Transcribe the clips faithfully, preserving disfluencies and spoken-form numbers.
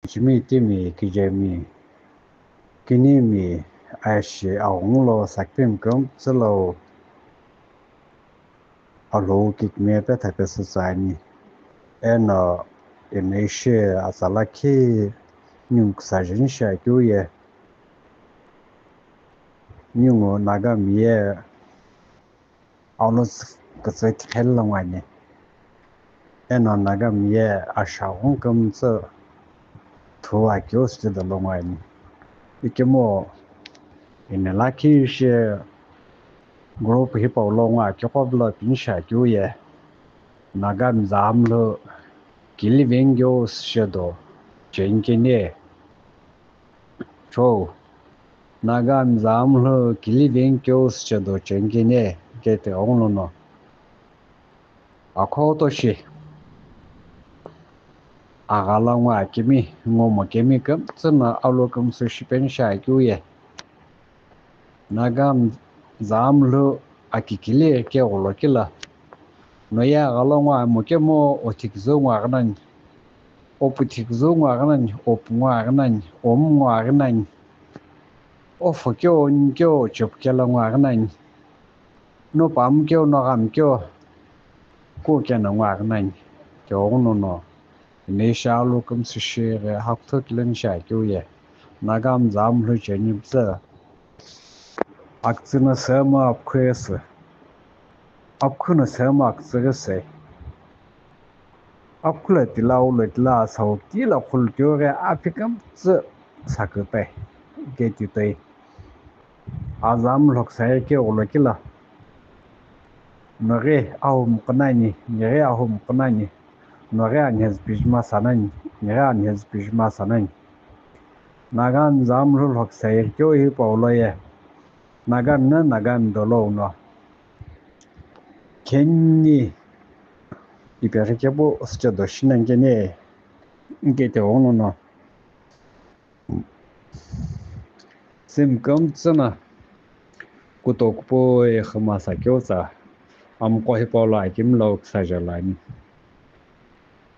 Kichimi, timi, kijemi, kinimi, ashi, aghungu lo sakipemi kümtsü lo Alhou kikimiye petha pesütsü ani. Eno eno ishi atsa lakhi ningu küsajeni shiakeu ye, ningu Nagami ye alotsü kütsü tiqhelu lo ngoani. Eno Nagami ye ashaghungu kümtsü thu akeu sütü dolo ngoani. Ikemu eno lakhi ishi group hipau lo ngo akiqo vilo pini shiakeu ye, Nagami zamlu kili vengeu süshedo chenikene. Cho, Nagami zamlu kili vengeu süshedo chenikene, kete ongulono. Akhoto shi, aghala ngo akemi, ngo mokemi kümtsü no alo kümsü shipeni shiakeu ye, Nagami zamlu akikili keghulo kila, noye aghala ngo mokemo othikizü ngo aghinani, oputhikizü ngo aghinani, opu ngo aghinani, omu ngo aghinani, ofo keo, onikeo, chepukela ngo aghinani, nopamu keo, noghami keo, kukena ngo aghinani, keghono no, eno ishi alo kümsü shighi hakutho kileni shiakeu ye, Nagami zamlu cheni pütsü. Akütsü no sema apkhu ese. Apkhu no sema akütsü ese. Apkhu lo tila, ulo tila, sau tila khulu keu ghi aphi kümtsü saküpe. Ketitoi. Azam lhoksa ye keghulo kila. Noghi ahu mukunani, nighi ahu mukunani. Noghi anhezi pijima sanani, nighi anhezi pijima sanani. Nagami zamlu lhoksa ye keu hipau lo ye, Nagami no Nagami dolo uno. Kheni ipeghi kepu süchedo shinikene, nkete ongulono. Simi kümtsü no kutokupo ye xümasa keu tsa, amqo hipau lo akimi lo küsaje lo ani.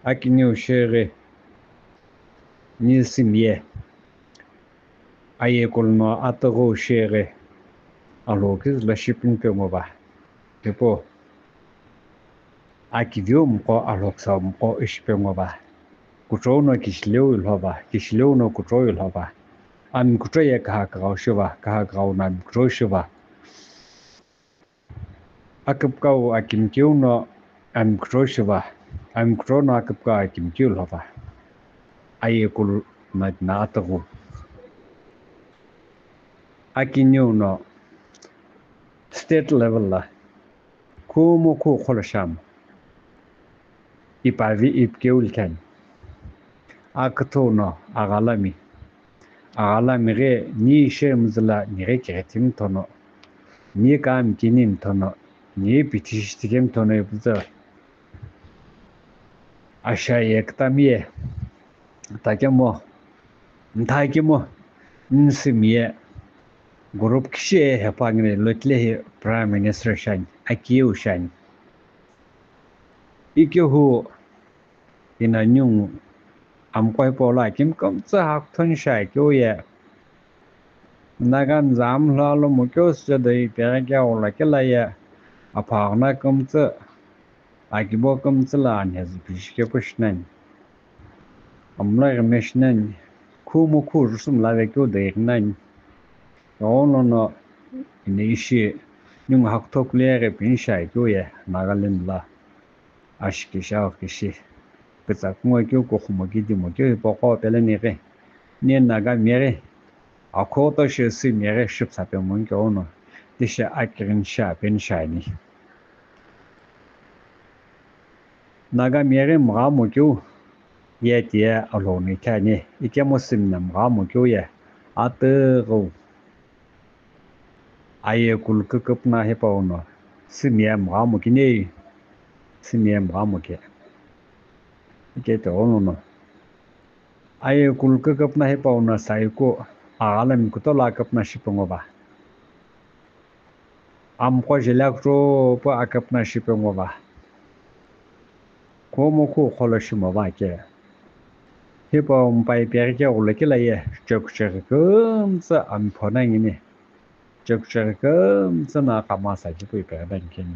Akiniu shighi ni simi ye, ayekulu no atüghüu shighi Alhou kizü lo shipinipe ngo va. Hipau akiviu mqo, alhoksau mqo ishipe ngo va. Kuchou no kishileu ilho va, kishileu no kuchou ilho va. Ami kuchou ye kaha kaghau shi va, kaha kaghau no ami kuchou shi va. Aküpükau akimkeu no ami kuchou shi va, ami kuchou no aküpükau akimkeu ilho va. Ayekulu no tina atüghüu. Akiniu no state level lo khumu khu kholo shamu. Ipavi ipikeu likhiani. Aküthou no aghalami. Aghalami ghi ni ishemüzü lo nighi kighiti mthono, ni kami kini mthono, ni pithi shitike mthono ipüzü. Asha ye kütami ye, takemo, nthakemo, nsimi ye, group kishi ye hepa ngini lotile hi Prime Minister shiani, akiyeu shiani. Ikehu ino ningu amqo hipau lo akimi kümtsü hakutho ni shiakeu ye, Nagami zamlu alo mokeu süchedo ipeghi keghulo kila ye, aphaghuno kümtsü, akibo kümtsü lo anhezi pishi kepu shinani. Amlo ghime shinani, khumu khu jusumu lo vekeu do ighinani. Ighono no ino ishi ningu hakutho kule ghi pini shiakeu ye Nagaland lo ashiki shau kishi. Kütsa kungo keu, kukhumo kidimo keu hipaqo peleni ghi, ni Nagami ghi akhoto shi simi ghi shipüsape ngo keu no tishi akighini shi apeni shiani. Nagami ghi mgha mokeu ye tiye Alhou no ikhiani, ikemu simi no mgha mokeu ye atüghüu. Ayekulu küküpüna hipau no simi ye mgha mokinei, simi ye mgha moke. Ikete ono no. Ayekulu küküpüna hipau no saiku aghalami kutola aküpüna shipe ngo va. Amqo jeli akuchou pu aküpüna shipe ngo va. Khumu khu kholo shimo va ke. Hipau mpa ipeghi keghulo kila ye, chekucheghi kümtsü amipho nangini, chekucheghi kümtsü na kamasa kipu ipeghi nangikeni.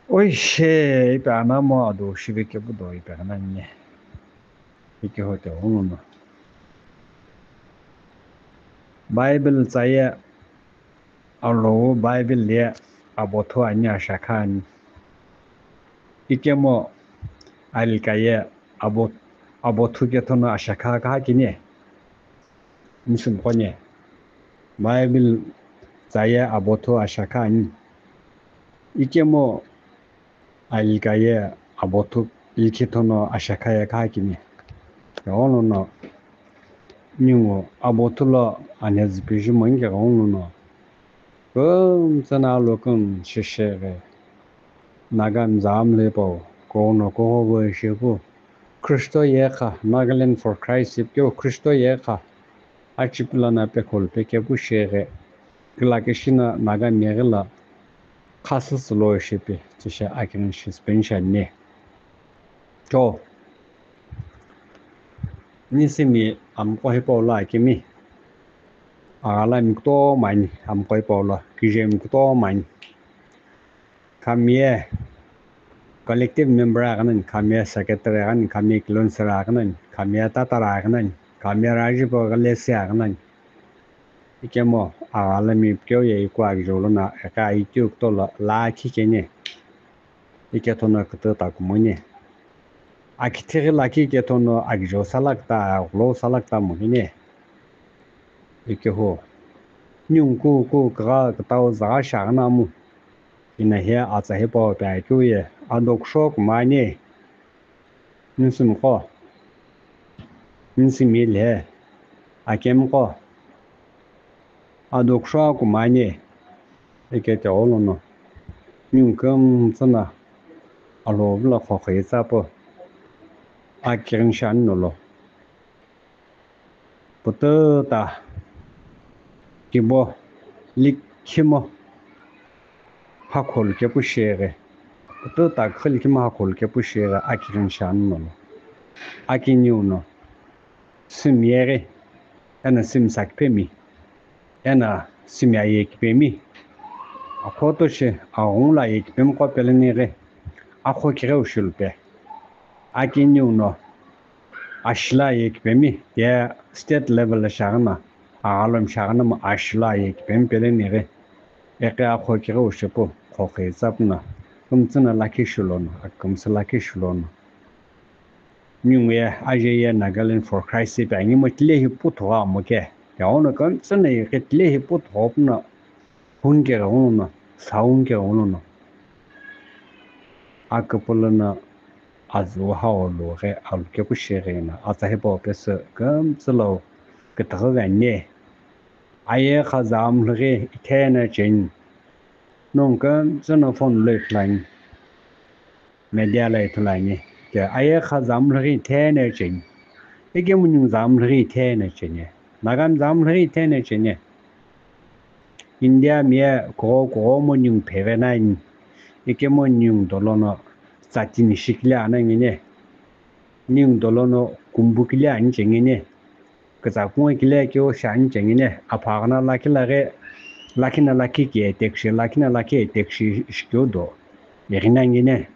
Oishe, ipi anamo ado shive kepu do ipeghi nangini. Ikehu tighenguno Bible tsa ye alou Bible ye abothu ani ashakha ani. Ikemu alika ye abo-, abothu kethono ashakha kahakini. Nisumqo ni Bible tsa ye abothu ashakha ani. Ikemu alika ye abothu likhi thono ashakha ye kahakini. Tighenguno ningu abothu lo anhezü piju monike tighenguno kümtsü na alo kümshishe ghi Naga mzamle pau kono kohobo ishepu Christo yekha, Nagaland for Christ ipikeu Christo yekha achipilana pekhol pekepu sheghi, kila kishina Naga meghi la khasüsü lo shipi, tishe akighi shi spensha ne. Cho. Nisimi amqo hipau lo akimi. Aghalami kutomo ani, amqo hipau lo, kijemi kutomo ani. Khami ye collective member aghi nani, khami ye secretary aghi nani, khami ye kilonser aghi nani, khami ye tatar aghi nani, khami ye rajibo ghalesi aghi nani. Ikemu aghalami ipikeu ye ikua akijeu lono eka ikeu kutomo lakhi keni. Ikethono kütü takumoni. Akithighi lakhi ikethono akijeu salakta, aghulo salakta mokini. Ikehu. Ningu ku, ku, kagha, kütau zagha shaghi namu. Ina he atsa hipau pe akeu ye, ado kusho kumani. Nisumqo. Nisimi le. Akemiqo. Ado kusho kumani. Ike tighenguno ningu kümtsü na alo vilo khokhi tsapu akighi shi ani nolo. Pututa kibo likhimo hakhol kepu sheghi, pututa khil khimo hakhol kepu sheghi akighi shi ani nolo. Akiniu no simi yeghi, eno simi sakipemi, eno simi ayekipemi. Akhoto shi aghungu lo ayekipemi qo peleni ghi, akhokigheu shilupe. Akiniu no ashila ayekipemi, ye state level lo shaghi na, aghalomi shaghi na mo ashila ayekipemi peleni ghi, iqi akhokigheu shipu, khokhi tsapu na, kümtsü na lakhi shilono, akümsü lakhi shilono. Ningu ye aje ye Nagaland for Christ ipi anhemo tilehi puthugho amo ke. Tighenguno kümtsü na iqi tilehi puthugho puno hunike tighenguno, saunike tighenguno. Aküpülo no azu hau lo ghi alu kepu sheghi na atsa hipau pesü kümtsü lo kütüghü veni. Aye khaza amlhughi ithena cheni. Ningu kümtsü na phone lo ithulu ani. Media lo ithulu ani. Ke aye khaza amlhughi ithena cheni. Ikemu ningu za amlhughi ithena cheni. Nagami za amlhughi ithena cheni. India mi ye kugho kughomu ningu pheve nani. Ikemu ningu dolo no tsatini shikile anangini. Ningu dolo no kumbu kile ani chengini. Kütsa kungu kile keu shi ani chengini, apha aghüna lakhi laghi, lakhi na lakhi ke attack shi, lakhi na lakhi attack shi, shikeu do, ighi nangini.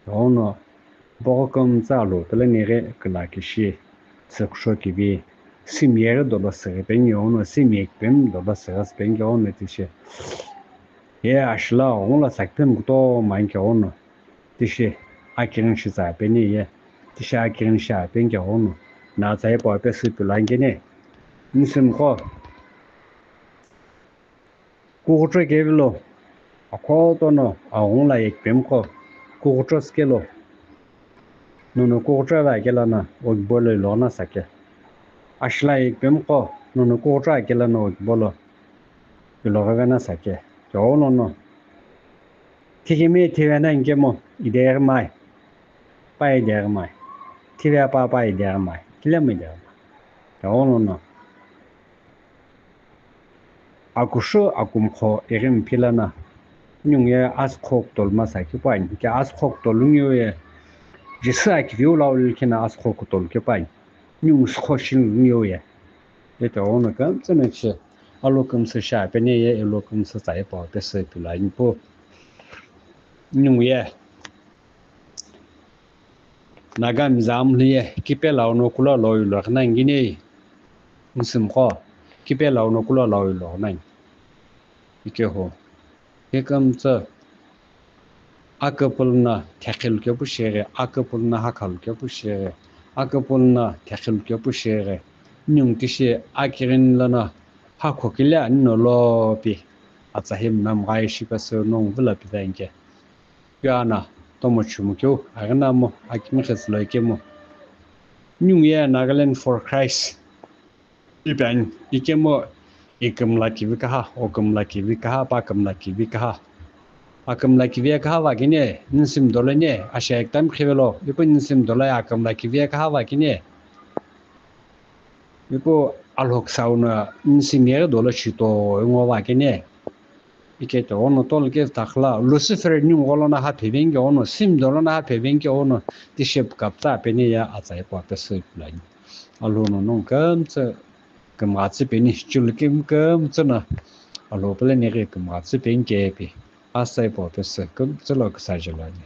Tighenguno, bogho kümtsü alo peleni ghi kila kishi, sükusho kivi, simi yeghi dolo süghipeni tighenguno, simi yekipemi dolo süghipeni tighenguno tishi. Ye ashila aghungu lo sakipemi kutomo ani tighenguno. Tishi akighi shi tsa peni ye, tishi akighi shi apeni tighenguno, na tsa hipau pesü pilo ani keni. Nisumqo. Kughucho kevilo, akhoto no aghungu lo ayekipemi qo, kughucho sikelo. Nono kughucho ave akelo no okibo lo iloghi na sake. Ashila ayekipemi qo, nono kughucho akelo no okibo lo iloghi vena sake. Tighenguno. Thikemi thivena inikemu ideghi mai, pa ideghi mai, thive pa pa ideghi mai, kilemu ideghi mai. Tighenguno. Akushu akumqho ighi mphilana, ningu ye asüqho kutolu masa kipu ani, ke asüqho kutolu ningu ye Jisü akiveu lau likhe na asükho kutolu kepu ani. Ningu sükho shi ningu ye. Ito ono kümtsü no che. Alo kümtsü shi apeni ye, elo kümtsü tsa ipo pesü pilo ani pu. Ningu ye. Naga mizam hliye kipe lau no kula lau ilo ghinangi ni. Nsimkho kipe lau no kula lau ilo ghinangi. Ikeho. Hikümtsü aküpülü na thekhilu kepu shighi, aküpülü na hakhalu kepu shighi, aküpülü na thekhilu kepu shighi. Ningu tishi akighini lono hakho kile ani no lopi. Atsa hi mna mgha ishi pesü nongu vilo pive anke. Yo ana, tomo chumukeu, aghina mo, akimi khetsülo ikemu. Ningu ye Nagaland for Christ. Ipi ani, ikemu, ikümla kivi kaha, okümla kivi kaha, pakümla kivi kaha. Akümla kivi kaha va kini, nisim dolo ni, asha ektam khivelo, ipu nisim dolo akümla kivi kaha va kini. Ipu alhok sauna nisim yeghi dolo chito ngo va kini. Iketo ono tolo ke takhla Lucifer ningu gholo na ha phevenge ono, sim dolo na ha phevenge ono, tishep kapta peni ya atsa ipo pesü pulani. Alo no nongu kümtsü kümghatsü peni, chulu küm kümtsü na alo pele nighi kümghatsü peni kepi. Asai po pesü kümtsü lo küsa jilani.